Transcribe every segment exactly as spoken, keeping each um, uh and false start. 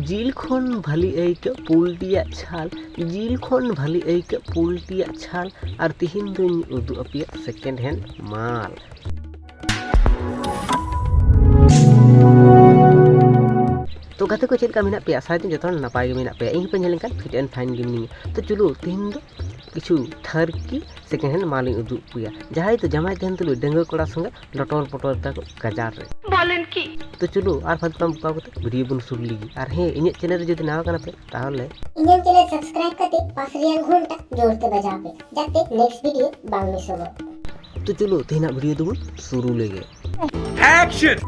ᱡᱤᱞ ᱠᱷᱚᱱ ᱵᱷᱟᱞᱤ ᱟᱹᱭᱠᱟᱹᱜ ᱯᱩᱞᱴᱤᱭᱟᱜ ᱪᱷᱟᱞ, ᱡᱤᱞ ᱠᱷᱚᱱ ᱵᱷᱟᱞᱤ ᱟᱹᱭᱠᱟᱹᱜ ᱯᱩᱞᱴᱤᱭᱟᱜ ᱪᱷᱟᱞ᱾ ᱟᱨ ᱛᱤᱦᱤᱧ ᱫᱚᱧ ᱩᱫᱩᱜ ᱟᱯᱮᱭᱟ second hand ᱢᱟᱞ᱾ ᱛᱚ ᱜᱟᱛᱮ ᱠᱚ, ᱪᱮᱫ ᱞᱮᱠᱟ ᱢᱮᱱᱟᱜ ᱯᱮᱭᱟ? ᱟᱥᱟᱭ ᱫᱟᱹᱧ ᱡᱚᱛᱚ ᱦᱚᱲ ᱱᱟᱯᱟᱭ ᱜᱮ ᱢᱮᱱᱟᱜ ᱯᱮᱭᱟ᱾ ᱤᱧ ᱦᱚᱸᱯᱮ ᱧᱮᱞ ᱞᱮᱱᱠᱷᱟᱱ fit and fine ᱜᱮ ᱢᱤᱱᱟᱹᱧᱟ᱾ ᱛᱚ ᱪᱚᱞᱚ, ᱛᱤᱦᱤᱧ ᱫᱚ ᱠᱤᱪᱷᱩ ᱴᱷᱟᱹᱨᱠᱤ second hand ᱢᱟᱞᱤᱧ ᱩᱫᱩᱜ ᱟᱯᱮᱭᱟ᱾ ᱡᱟᱦᱟᱸᱭ ᱫᱚ ᱡᱟᱢᱟᱭ ᱛᱟᱦᱮᱱ ᱛᱩᱞᱩᱡ ᱰᱟᱺᱜᱩᱣᱟᱹ ᱠᱚᱲᱟ ᱥᱚᱸᱜᱮ ᱞᱚᱴᱚᱨ ᱯᱚᱴᱚᱨ ᱫᱟᱠᱚ ᱜᱟᱡᱟᱲ ᱨᱮ᱾ ᱵᱚᱞᱮᱱ ᱠᱤ? ᱛᱚ ᱪᱚᱞᱚ, ᱟᱨ ᱯᱷᱟᱞᱛᱩ ᱵᱟᱝ ᱵᱚᱠᱟᱣ ᱠᱟᱛᱮ video ᱵᱚᱱ ᱥᱩᱨᱩ ᱞᱮᱜᱮ᱾ ᱟᱨ ᱦᱮᱸ, ᱤᱧᱟᱹᱜ channel ᱨᱮ ᱡᱩᱫᱤ ᱱᱟᱣᱟ ᱠᱟᱱᱟ ᱯᱮ, ᱛᱟᱦᱚᱞᱮ ᱤᱧᱟᱹᱜ channel subscribe ᱠᱟᱛᱮ ᱯᱟᱥ ᱨᱮᱭᱟᱜ ᱜᱷᱚᱱᱴᱟ ᱡᱳᱨ ᱛᱮ ᱵᱟᱡᱟᱣ ᱯᱮ, ᱡᱟᱛᱮ next video ᱵᱟᱝ ᱢᱤᱥᱚᱜᱚᱜ᱾ ᱛᱚ ᱪᱚᱞᱚ, ᱛᱮᱦᱮᱧᱟᱜ video ᱫᱚᱵᱚᱱ ᱥᱩᱨᱩ ᱞᱮᱜᱮ᱾ Action!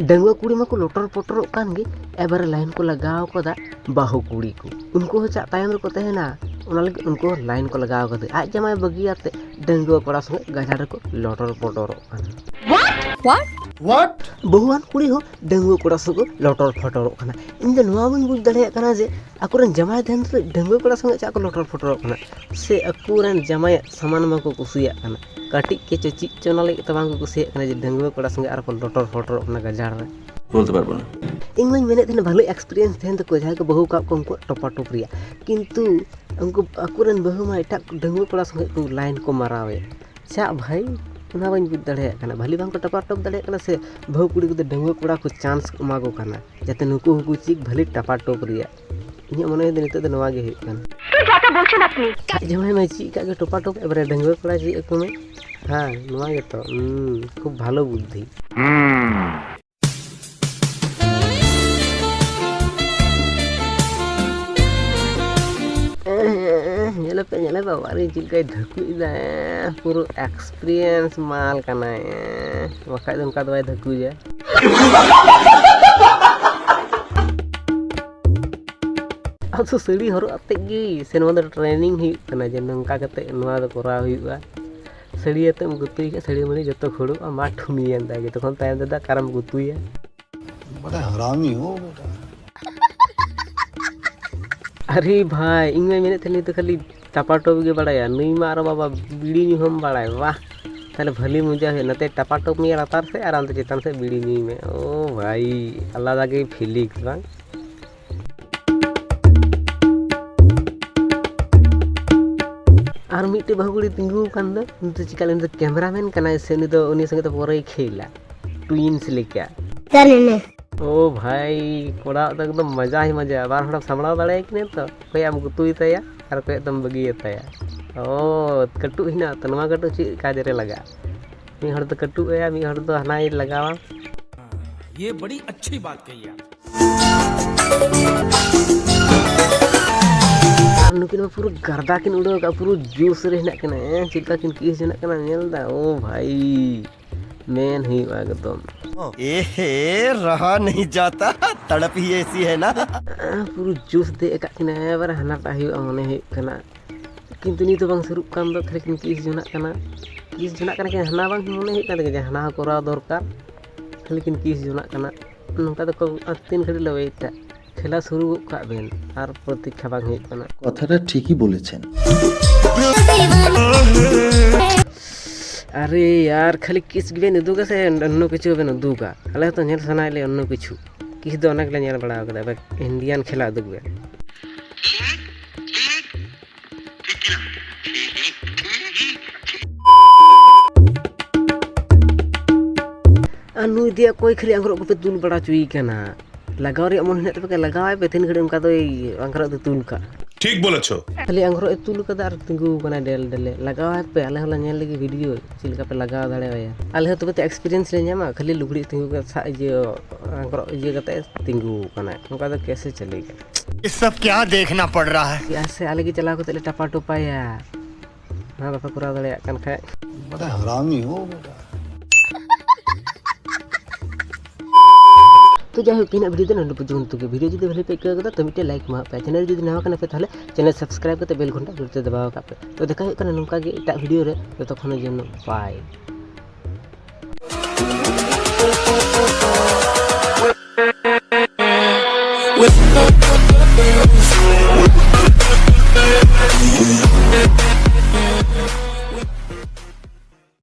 ᱰᱟᱺᱜᱩᱣᱟᱹ ᱠᱩᱲᱤ ᱢᱟᱠᱚ ᱞᱚᱴᱚᱨ ᱯᱚᱴᱚᱨᱚᱜ ᱠᱟᱱ ᱜᱮ, ᱮᱵᱟᱨᱮ line ᱠᱚ ᱞᱟᱜᱟᱣ ᱠᱟᱫᱟ ᱵᱟᱹᱦᱩ ᱠᱩᱲᱤ ᱠᱚ᱾ ᱩᱱᱠᱩ ᱦᱚᱸ ᱪᱟᱜ ᱛᱟᱭᱚᱢ ᱨᱮᱠᱚ ᱛᱟᱦᱮᱱᱟ, ᱚᱱᱟ ᱞᱟᱹᱜᱤᱫ ᱩᱱᱠᱩ ᱦᱚᱸ line ᱠᱚ ᱞᱟᱜᱟᱣ ᱠᱟᱫᱟ᱾ ᱟᱡ ᱡᱟᱢᱟᱭ ᱵᱟᱹᱜᱤᱭᱟᱛᱮ ᱰᱟᱺᱜᱩᱣᱟᱹ ᱠᱚᱲᱟ ᱥᱚᱸᱜᱮ ᱜᱟᱡᱟᱲ ᱨᱮᱠᱚ ᱞᱚᱴᱚᱨ ᱯᱚᱴᱚᱨᱚᱜ ᱠᱟᱱᱟ᱾ What? What? ᱵᱟᱹᱦᱩᱣᱟᱱ ᱠᱩᱲᱤ ᱦᱚᱸ ᱰᱟᱺᱜᱩᱣᱟᱹ ᱠᱚᱲᱟ ᱥᱚᱸᱜᱮ ᱞᱚᱴᱚᱨ ᱯᱚᱴᱚᱨᱚᱜ ᱠᱟᱱᱟ᱾ ᱤᱧ ᱫᱚ ᱱᱚᱣᱟ ᱵᱟᱹᱧ ᱵᱩᱡᱽ ᱫᱟᱲᱮᱭᱟᱜ ᱠᱟᱱᱟ ᱡᱮ ᱟᱠᱚᱨᱮᱱ ᱡᱟᱢᱟᱭ ᱛᱟᱦᱮᱱ ᱛᱩᱞᱩᱡ ᱰᱟᱺᱜᱩᱣᱟᱹ ᱠᱚᱲᱟ ᱥᱚᱸᱜᱮ ᱪᱟᱜ ᱠᱚ ᱞᱚᱴᱚᱨ ᱯᱚᱴᱚᱨᱚᱜ ᱠᱟᱱᱟ, ᱥᱮ ᱟᱠᱚᱨᱮᱱ ᱡᱟᱢᱟᱭᱟᱜ ᱥᱟᱢᱟᱱ ᱢᱟᱠᱚ ᱠᱩᱥᱤᱭᱟᱜ ᱠᱟᱱᱟ᱾ ᱠᱟᱹᱴᱤᱡ ᱠᱮᱪᱚ ᱪᱮᱫ ᱪᱚ ᱚᱱᱟ ᱞᱟᱹᱜᱤᱫ ᱛᱮ ᱵᱟᱝ ᱠᱚ ᱠᱩᱥᱤᱭᱟᱜ ᱠᱟᱱᱟ ᱡᱮ ᱰᱟᱺᱜᱩᱣᱟᱹ ᱠᱚᱲᱟ ᱥᱚᱸᱜᱮ ᱟᱨ ᱠᱚ ᱞᱚᱴᱚᱨ ᱯᱚᱴᱚᱨᱚᱜ ᱠᱟᱱᱟ ᱜᱟᱡᱟᱲ ᱨᱮ᱾ ᱵᱚᱞᱛᱮ ᱯᱟᱨᱵᱚ ᱱᱟ᱾ ᱤᱧ ᱢᱟᱧ ᱢᱮᱱᱮᱫ ᱛᱟᱦᱮᱱᱟ ᱵᱷᱟᱞᱮ experience ᱛᱟᱦᱮᱱ ᱛᱟᱠᱚᱣᱟ ᱡᱟᱦᱟᱸᱭ ᱠᱚ ᱵᱟᱹᱦᱩ ᱠᱟᱜ ᱠᱚᱣᱟ ᱩᱱᱠᱩᱣᱟᱜ ᱴᱚᱯᱟ ᱴᱚᱯ ᱨᱮᱭᱟᱜ, ᱠᱤᱱᱛᱩ ᱩᱱᱠᱩ ᱟᱠᱚᱨᱮᱱ ᱵᱟᱹᱦᱩ ᱢᱟ ᱮᱴᱟᱜ ᱰᱟᱺᱜᱩᱣᱟᱹ ᱠᱚᱲᱟ ᱥᱚᱸᱜᱮ ᱠᱚ line ᱠᱚ ᱢᱟᱨᱟᱣᱮᱫ᱾ ᱪᱟᱜ ᱵᱷᱟᱭ, ᱚᱱᱟ ᱵᱟᱹᱧ ᱵᱩᱡᱽ ᱫᱟᱲᱮᱭᱟᱜ ᱠᱟᱱᱟ, ᱵᱷᱟᱞᱤ ᱵᱟᱝ ᱠᱚ ᱴᱟᱯᱟᱴᱚᱯ ᱫᱟᱲᱮᱭᱟᱜ ᱠᱟᱱᱟ ᱥᱮ ᱵᱟᱹᱦᱩ ᱠᱩᱲᱤ ᱠᱚᱫᱚ ᱰᱟᱺᱜᱩᱣᱟᱹ ᱠᱚᱲᱟ ᱠᱚ chance ᱠᱚ ᱮᱢᱟ ᱠᱚ ᱠᱟᱱᱟ ᱡᱟᱛᱮ ᱱᱩᱠᱩ ᱦᱚᱸᱠᱚ ᱪᱮᱫ ᱵᱷᱟᱞᱤ ᱴᱟᱯᱟᱴᱚᱯ ᱨᱮᱭᱟᱜ? ᱤᱧᱟᱹᱜ ᱢᱚᱱᱮ ᱦᱩᱭᱩᱜ ᱱᱤᱛᱚᱜ ᱫᱚ ᱱᱚᱣᱟ ᱜᱮ ᱦᱩᱭᱩᱜ ᱠᱟᱱᱟ᱾ ᱛᱩ ᱡᱟᱫᱟ ᱵᱳᱞᱪᱷᱮ ᱱᱟ ᱟᱯᱱᱤ᱾ ᱟᱡ ᱡᱟᱢᱟᱭ ᱢᱟ ᱪᱮᱫ ᱠᱟᱜ ᱜᱮ ᱴᱚᱯᱟᱴᱚᱯ, ᱮᱵᱟᱨᱮ ᱰᱟᱺᱜᱩᱣᱟᱹ ᱠᱚᱲᱟ ᱪᱮᱫ ᱟᱠᱚ ᱢᱮ? ᱦᱮᱸ, ᱱᱚᱣᱟ ᱜᱮᱛᱚ᱾ ᱦᱩᱸ, ᱠᱷᱩᱵ ᱵᱷᱟᱞᱚ ᱵᱩᱫᱽᱫᱷᱤ᱾ ᱧᱮᱞᱮᱯᱮ, ᱧᱮᱞᱮᱯᱮ, ᱵᱟᱵᱟᱨᱮ ᱪᱮᱫ ᱞᱮᱠᱟᱭ ᱫᱷᱟᱹᱠᱩᱡ ᱫᱟ᱾ ᱯᱩᱨᱟᱹ experience ᱢᱟᱞ ᱠᱟᱱᱟᱭ᱾ ᱵᱟᱠᱷᱟᱡ ᱫᱚ ᱚᱱᱠᱟ ᱫᱚ ᱵᱟᱭ ᱫᱷᱟᱹᱠᱩᱡᱟ᱾ ᱟᱫᱚ ᱥᱟᱹᱲᱤ ᱦᱚᱨᱚᱜ ᱟᱛᱮᱫ ᱜᱮ ᱥᱮ ᱱᱚᱣᱟ ᱫᱚ training ᱦᱩᱭᱩᱜ ᱠᱟᱱᱟ ᱡᱮ ᱱᱚᱝᱠᱟ ᱠᱟᱛᱮᱫ ᱱᱚᱣᱟ ᱫᱚ ᱠᱚᱨᱟᱣ ᱦᱩᱭᱩᱜᱼᱟ᱾ ᱥᱟᱹᱲᱤ ᱟᱛᱮᱫ ᱮᱢ ᱜᱩᱛᱩᱭ ᱠᱷᱟᱡ ᱥᱟᱹᱲᱤ ᱢᱟᱹᱲᱤ ᱡᱚᱛᱚ ᱠᱷᱟᱹᱲᱚᱜᱼᱟ, ᱢᱟ ᱴᱷᱩᱢᱤᱭᱮᱱ ᱛᱟᱭ ᱜᱮ, ᱛᱚᱠᱷᱚᱱ ᱛᱟᱭᱚᱢ ᱛᱮᱫᱚ ᱚᱠᱟᱨᱮᱢ ᱜᱩᱛᱩᱭᱟ? ᱵᱟᱲᱟ ᱦᱟᱨᱟᱢᱤ ᱦᱳ ᱵᱮᱴᱟ᱾ ᱟᱨᱮ ᱵᱷᱟᱭ, ᱤᱧ ᱢᱟᱧ ᱢᱮᱱᱮᱫ ᱛᱟᱦᱮᱸ ᱱᱩᱭ ᱫᱚ ᱠᱷᱟᱹᱞᱤ ᱴᱟᱯᱟᱴᱚᱯ ᱜᱮ ᱵᱟᱲᱟᱭᱟ, ᱱᱩᱭ ᱢᱟ ᱟᱨᱚ ᱵᱟᱵᱟ ᱵᱤᱲᱤ ᱧᱩ ᱦᱚᱸᱢ ᱵᱟᱲᱟᱭ, ᱵᱟᱦ᱾ ᱛᱟᱦᱞᱮ ᱵᱷᱟᱹᱞᱤ ᱢᱚᱡᱟ ᱦᱩᱭᱩᱜᱼᱟ, ᱱᱚᱛᱮ ᱴᱟᱯᱟᱴᱚᱯ ᱢᱮᱭᱟ ᱞᱟᱛᱟᱨ ᱥᱮᱫ ᱟᱨ ᱚᱱᱛᱮ ᱪᱮᱛᱟᱱ ᱥᱮᱫ ᱵᱤᱲᱤ ᱧᱩᱭ ᱢᱮ᱾ ᱳ ᱵᱷᱟᱭ, ᱟᱞᱟᱫᱟ ᱜᱮ feelings ᱵᱟᱝ? ᱢᱤᱫᱴᱮᱡ ᱵᱟᱹᱦᱩ ᱠᱩᱲᱤ ᱛᱤᱸᱜᱩ ᱟᱠᱟᱱ ᱫᱚ, ᱩᱱᱤ ᱫᱚ ᱪᱤᱠᱟ ᱞᱮᱱ ᱫᱚ, ᱠᱮᱢᱮᱨᱟᱢᱮᱱ ᱠᱟᱱᱟᱭ ᱥᱮ ᱩᱱᱤ ᱫᱚ ᱩᱱᱤ ᱥᱚᱸᱜᱮ ᱛᱮ ᱯᱚᱨᱮᱭ ᱠᱷᱮᱞᱟ, ᱴᱩᱭᱤᱱᱥ ᱞᱮᱠᱟ? ᱚ ᱵᱷᱟᱭ, ᱠᱚᱲᱟ ᱫᱚ ᱮᱠᱫᱚᱢ ᱢᱟᱡᱟ ᱦᱤ ᱢᱟᱡᱟ, ᱵᱟᱨ ᱦᱚᱲᱮᱢ ᱥᱟᱢᱵᱲᱟᱣ ᱫᱟᱲᱮᱭᱟᱭ ᱠᱤᱱᱟ ᱛᱚ, ᱚᱠᱚᱭᱟᱜ ᱮᱢ ᱜᱩᱛᱩᱭ ᱛᱟᱭᱟ ᱟᱨ ᱚᱠᱚᱭᱟᱜ ᱫᱚᱢ ᱵᱟᱹᱜᱤᱭᱟᱛᱟᱭᱟ᱾ ᱚ, ᱠᱟᱹᱴᱩᱵ ᱦᱮᱱᱟᱜ ᱛᱚ, ᱱᱚᱣᱟ ᱠᱟᱹᱴᱩᱵ ᱪᱮᱫ ᱠᱟᱡᱽ ᱨᱮ ᱞᱟᱜᱟᱜᱼᱟ? ᱢᱤᱫ ᱦᱚᱲ ᱫᱚ ᱠᱟᱹᱴᱩᱵ ᱟᱭᱟ, ᱢᱤᱫ ᱦᱚᱲ ᱫᱚ ᱦᱟᱱᱟᱭ ᱞᱟᱜᱟᱣᱟ᱾ ये बड़ी अच्छी बात कही आप। ᱟᱨ ᱱᱩᱠᱤᱱ ᱢᱟ ᱯᱩᱨᱟᱹ ᱜᱟᱨᱫᱟ ᱠᱤᱱ ᱩᱰᱟᱹᱣ ᱟᱠᱟᱫ, ᱯᱩᱨᱟᱹ ᱡᱳᱥ ᱨᱮ ᱦᱮᱱᱟᱜ ᱠᱤᱱᱟ᱾ ᱮᱸ, ᱪᱮᱫ ᱞᱮᱠᱟ ᱠᱤᱱ ᱠᱤᱥ ᱡᱚᱱᱟᱜ ᱠᱟᱱᱟ, ᱧᱮᱞ ᱫᱟ? ᱳ ᱵᱷᱟᱭ, ᱢᱮᱱ ᱦᱩᱭᱩᱜᱼᱟ ᱮᱠᱫᱚᱢ᱾ ए हे, रहा नहीं जाता, तड़प ही ऐसी है ना। ᱟᱸ, ᱯᱩᱨᱟᱹ ᱡᱳᱥ ᱫᱮᱡ ᱟᱠᱟᱫ ᱠᱤᱱᱟ, ᱮᱵᱟᱨᱮ ᱦᱟᱱᱟᱴᱟᱜ ᱦᱩᱭᱩᱜᱼᱟ ᱢᱚᱱᱮ ᱦᱩᱭᱩᱜ ᱠᱟᱱᱟ, ᱠᱤᱱᱛᱩ ᱱᱤᱛ ᱫᱚ ᱵᱟᱝ ᱥᱩᱨᱩᱜ ᱠᱟᱱ ᱫᱚ, ᱠᱷᱟᱹᱞᱤ ᱠᱤᱱ ᱠᱤᱥ ᱡᱚᱱᱟᱜ ᱠᱟᱱᱟ, ᱠᱤᱥ ᱡᱚᱱᱟᱜ ᱠᱟᱱᱟ ᱠᱤᱱ, ᱦᱟᱱᱟ ᱵᱟᱝ ᱢᱚᱱᱮ ᱦᱩᱭᱩᱜ ᱠᱟᱱ ᱛᱟᱹᱠᱤᱱᱟ ᱡᱮ ᱦᱟᱱᱟ ᱦᱚᱸ ᱠᱚᱨᱟᱣ ᱫᱚᱨᱠᱟᱨ, ᱠᱷᱟᱹᱞᱤ ᱠᱤᱱ ᱠᱤᱥ ᱡᱚᱱᱟᱜ ᱠᱟᱱᱟ᱾ ᱱᱚᱝᱠᱟ ᱫᱚ ᱠᱚ-, ᱟᱨ ᱛᱤᱱ ᱜᱷᱟᱹᱲᱤᱡ ᱞᱮ ᱣᱮᱴᱟ? ᱠᱷᱮᱞᱟ ᱥᱩᱨᱩ ᱜᱚᱫ ᱠᱟᱜ ᱵᱮᱱ, ᱟᱨ ᱯᱨᱚᱛᱤᱠᱠᱷᱟ ᱵᱟᱝ ᱦᱩᱭᱩᱜ ᱠᱟᱱᱟ᱾ কথাটা ঠিকই বলেছেন। ᱟᱨᱮ ᱭᱟᱨ, ᱠᱷᱟᱹᱞᱤ ᱠᱤᱥ ᱜᱮᱵᱮᱱ ᱩᱫᱩᱜᱟ ᱥᱮ ᱚᱱᱱᱚ ᱠᱤᱪᱷᱩ ᱵᱮᱱ ᱩᱫᱩᱜᱟ? ᱟᱞᱮ ᱦᱚᱸᱛᱚ ᱧᱮᱞ ᱥᱟᱱᱟᱭᱮᱫ ᱞᱮᱭᱟ ᱚᱱᱱᱚ ᱠᱤᱪᱷᱩ᱾ ᱠᱤᱥ ᱫᱚ ᱚᱱᱟ ᱜᱮᱞᱮ ᱧᱮᱞ ᱵᱟᱲᱟ ᱟᱠᱟᱫᱟ, ᱵᱟᱠ ᱤᱱᱰᱤᱭᱟᱱ ᱠᱷᱮᱞᱟ ᱩᱫᱩᱜ ᱵᱮᱱ᱾ ᱟᱨ ᱱᱩᱭ ᱫᱚᱭᱟ ᱚᱠᱚᱭ ᱠᱷᱟᱹᱞᱤ ᱟᱝᱨᱚᱜ ᱠᱚᱯᱮ ᱛᱩᱞ ᱵᱟᱲᱟ ᱦᱚᱪᱚᱭᱮ ᱠᱟᱱᱟ? ᱞᱟᱜᱟᱣ ᱨᱮᱭᱟᱜ ᱢᱚᱱᱮ ᱦᱮᱱᱟᱜ ᱛᱟᱯᱮ ᱠᱷᱟᱱ ᱞᱟᱜᱟᱣᱟᱭ ᱯᱮ, ᱛᱤᱱ ᱜᱷᱟᱹᱲᱤᱡ ᱚᱱᱠᱟ ᱫᱚᱭ ᱟᱝᱨᱚᱜ ᱫᱚ ᱛᱩᱞ ᱠᱟᱜᱼᱟ᱾ ठीक बोलेছো। ᱠᱷᱟᱹᱞᱤ ᱟᱝᱨᱚᱜ ᱮ ᱛᱩᱞ ᱠᱟᱫᱟ ᱟᱨ ᱛᱤᱸᱜᱩ ᱠᱟᱱᱟᱭ ᱰᱮᱞ ᱰᱮᱞᱮ᱾ ᱞᱟᱜᱟᱣᱟᱭ ᱯᱮ, ᱟᱞᱮ ᱦᱚᱸᱞᱮ ᱧᱮᱞ ᱞᱮᱜᱮ ᱵᱷᱤᱰᱤᱭᱳ ᱪᱮᱫ ᱞᱮᱠᱟ ᱯᱮ ᱞᱟᱜᱟᱣ ᱫᱟᱲᱮᱣᱟᱭᱟ᱾ ᱟᱞᱮ ᱦᱚᱸ ᱛᱚᱵᱮ ᱛᱚ ᱮᱠᱥᱯᱤᱨᱤᱭᱮᱱᱥ ᱞᱮ ᱧᱟᱢᱟ, ᱠᱷᱟᱹᱞᱤ ᱞᱩᱜᱽᱲᱤᱡ ᱛᱤᱸᱜᱩ ᱠᱟᱛᱮ ᱥᱟᱵ ᱤᱭᱟᱹ ᱟᱝᱨᱚᱜ ᱤᱭᱟᱹ ᱠᱟᱛᱮ ᱛᱤᱸᱜᱩ ᱠᱟᱱᱟᱭ, ᱚᱱᱠᱟ ᱫᱚ ᱠᱮᱥᱮ ᱪᱟᱞᱮᱜᱟ? ये सब क्या देखना पड़ रहा है। ᱟᱨ ᱥᱮ ᱟᱞᱮ ᱜᱮ ᱪᱟᱞᱟᱣ ᱠᱟᱛᱮ ᱞᱮ ᱴᱟᱯᱟ ᱴᱚᱯᱟᱭᱟ᱾ ᱦᱮᱸ, ᱵᱟᱯᱮ ᱠᱚᱨᱟᱣ ᱫᱟᱲᱮᱭᱟᱜ ᱠᱟᱱ ᱠᱷᱟᱡ᱾ बड़ा हरामी हो बेटा। ᱛᱚ ᱡᱟᱭᱦᱳᱠ, ᱛᱮᱦᱮᱧᱟᱜ ᱵᱷᱤᱰᱤᱭᱳ ᱫᱚ ᱱᱚᱰᱮ ᱯᱚᱨᱡᱚᱱᱛᱚ ᱜᱮ᱾ ᱵᱷᱤᱰᱤᱭᱳ ᱡᱩᱫᱤ ᱵᱷᱟᱞᱮ ᱯᱮ ᱟᱹᱭᱠᱟᱹᱣ ᱠᱟᱫᱟ ᱛᱚ ᱢᱤᱫᱴᱮᱱ ᱞᱟᱭᱤᱠ ᱮᱢᱟᱜ ᱯᱮ᱾ ᱪᱮᱱᱮᱞ ᱡᱩᱫᱤ ᱱᱟᱣᱟ ᱠᱟᱱᱟ ᱯᱮ ᱛᱟᱦᱚᱞᱮ ᱪᱮᱱᱮᱞ ᱥᱟᱵᱥᱠᱨᱟᱭᱤᱵ ᱠᱟᱛᱮ ᱵᱮᱞ ᱜᱷᱚᱱᱴᱟ ᱡᱳᱨ ᱛᱮ ᱫᱟᱵᱟᱣ ᱠᱟᱜ ᱯᱮ᱾ ᱛᱚ ᱫᱮᱠᱷᱟ ᱦᱩᱭᱩᱜ ᱠᱟᱱᱟ ᱱᱚᱝᱠᱟ ᱜᱮ ᱮᱴᱟᱜ ᱵᱷᱤᱰᱤᱭᱳ ᱨᱮ, ᱛᱚᱛᱚᱠᱷᱚᱱ ᱡᱚᱱᱱᱚ ᱵᱟᱭ᱾